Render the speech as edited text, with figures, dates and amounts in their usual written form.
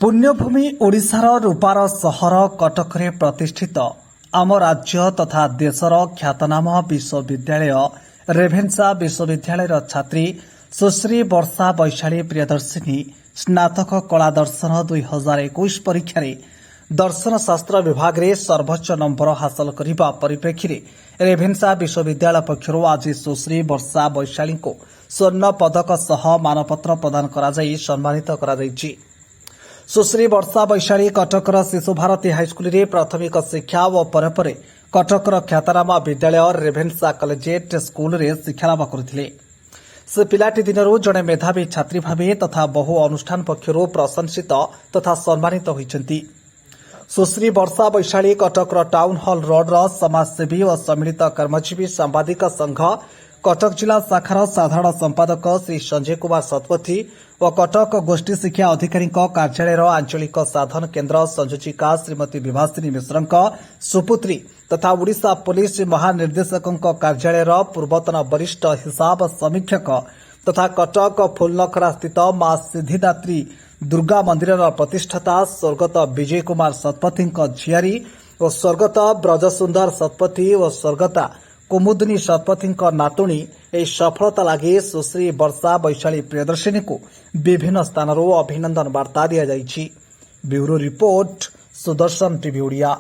ପୁଣ୍ୟଭୂମି ଓଡ଼ିଶାର ରୂପାର ସହର କଟକରେ ପ୍ରତିଷ୍ଠିତ ଆମ ରାଜ୍ୟ ତଥା ଦେଶର ଖ୍ୟାତନାମା ବିଶ୍ୱବିଦ୍ୟାଳୟ ରେଭେନ୍ସା ବିଶ୍ୱବିଦ୍ୟାଳୟର ଛାତ୍ରୀ ସୁଶ୍ରୀ ବର୍ଷା ବୈଶାଳୀ ପ୍ରିୟଦର୍ଶିନୀ ସ୍ନାତକ କଳା ଦର୍ଶନ 2021 ପରୀକ୍ଷାରେ ଦର୍ଶନ ଶାସ୍ତ୍ର ବିଭାଗରେ ସର୍ବୋଚ୍ଚ ନମ୍ବର ହାସଲ କରିବା ପରିପ୍ରେକ୍ଷୀରେ ରେଭେନ୍ସା ବିଶ୍ୱବିଦ୍ୟାଳୟ ପକ୍ଷରୁ ଆଜି ସୁଶ୍ରୀ ବର୍ଷା ବୈଶାଳୀଙ୍କୁ ସ୍ୱର୍ଣ୍ଣ ପଦକ ସହ ମାନପତ୍ର ପ୍ରଦାନ କରାଯାଇ ସମ୍ମାନିତ କରାଯାଇଛି। ସୁଶ୍ରୀ ବର୍ଷା ବୈଶାଳୀ କଟକର ଶିଶୁଭାରତୀ ହାଇସ୍କୁଲରେ ପ୍ରାଥମିକ ଶିକ୍ଷା ଓ ପରେ ପରେ କଟକର ଖ୍ୟାତନାମା ବିଦ୍ୟାଳୟ ରେଭେନ୍ସା କଲେଜିଏଟ୍ ସ୍କୁଲରେ ଶିକ୍ଷାଲାଭ କରିଥିଲେ। ସେ ପିଲାଟି ଦିନରୁ ଜଣେ ମେଧାବୀ ଛାତ୍ରୀ ଭାବେ ତଥା ବହୁ ଅନୁଷ୍ଠାନ ପକ୍ଷରୁ ପ୍ରଶଂସିତ ତଥା ସମ୍ମାନିତ ହୋଇଛନ୍ତି। ସୁଶ୍ରୀ ବର୍ଷା ବୈଶାଳୀ କଟକର ଟାଉନ୍ ହଲ୍ ରୋଡର ସମାଜସେବୀ ଓ ସମ୍ମିଳିତ କର୍ମଜୀବୀ ସାମ୍ବାଦିକ ସଂଘ କଟକ ଜିଲ୍ଲା ଶାଖାର ସାଧାରଣ ସମ୍ପାଦକ ଶ୍ରୀ ସଞ୍ଜୟ କୁମାର ଶତପଥୀ ଓ କଟକ ଗୋଷ୍ଠୀ ଶିକ୍ଷା ଅଧିକାରୀଙ୍କ କାର୍ଯ୍ୟାଳୟର ଆଞ୍ଚଳିକ ସାଧନ କେନ୍ଦ୍ର ସଂଯୋଜିକା ଶ୍ରୀମତୀ ବିଭାସିନୀ ମିଶ୍ରଙ୍କ ସୁପୁତ୍ରୀ ତଥା ଓଡ଼ିଶା ପୋଲିସ ମହାନିର୍ଦ୍ଦେଶକଙ୍କ କାର୍ଯ୍ୟାଳୟର ପୂର୍ବତନ ବରିଷ୍ଠ ହିସାବ ସମୀକ୍ଷକ ତଥା କଟକ ଫୁଲନଖରା ସ୍ଥିତ ମା ସିଦ୍ଧିଦାତ୍ରୀ ଦୁର୍ଗା ମନ୍ଦିରର ପ୍ରତିଷ୍ଠାତା ସ୍ୱର୍ଗତ ବିଜୟ କୁମାର ଶତପଥୀଙ୍କ ଝିଆରୀ ଓ ସ୍ୱର୍ଗତ ବ୍ରଜସୁନ୍ଦର ଶତପଥୀ ଓ ସ୍ୱର୍ଗତା କୁମୁଦିନୀ ଶତପଥୀଙ୍କ ନାତୁଣୀ। ଏହି ସଫଳତା ଲାଗି ସୁଶ୍ରୀ ବର୍ଷା ବୈଶାଳୀ ପ୍ରିୟଦର୍ଶିନୀଙ୍କୁ ବିଭିନ୍ନ ସ୍ଥାନରୁ ଅଭିନନ୍ଦନ ବାର୍ତ୍ତା ଦିଆଯାଇଛି। Bureau report, Sudarshan TV Odia.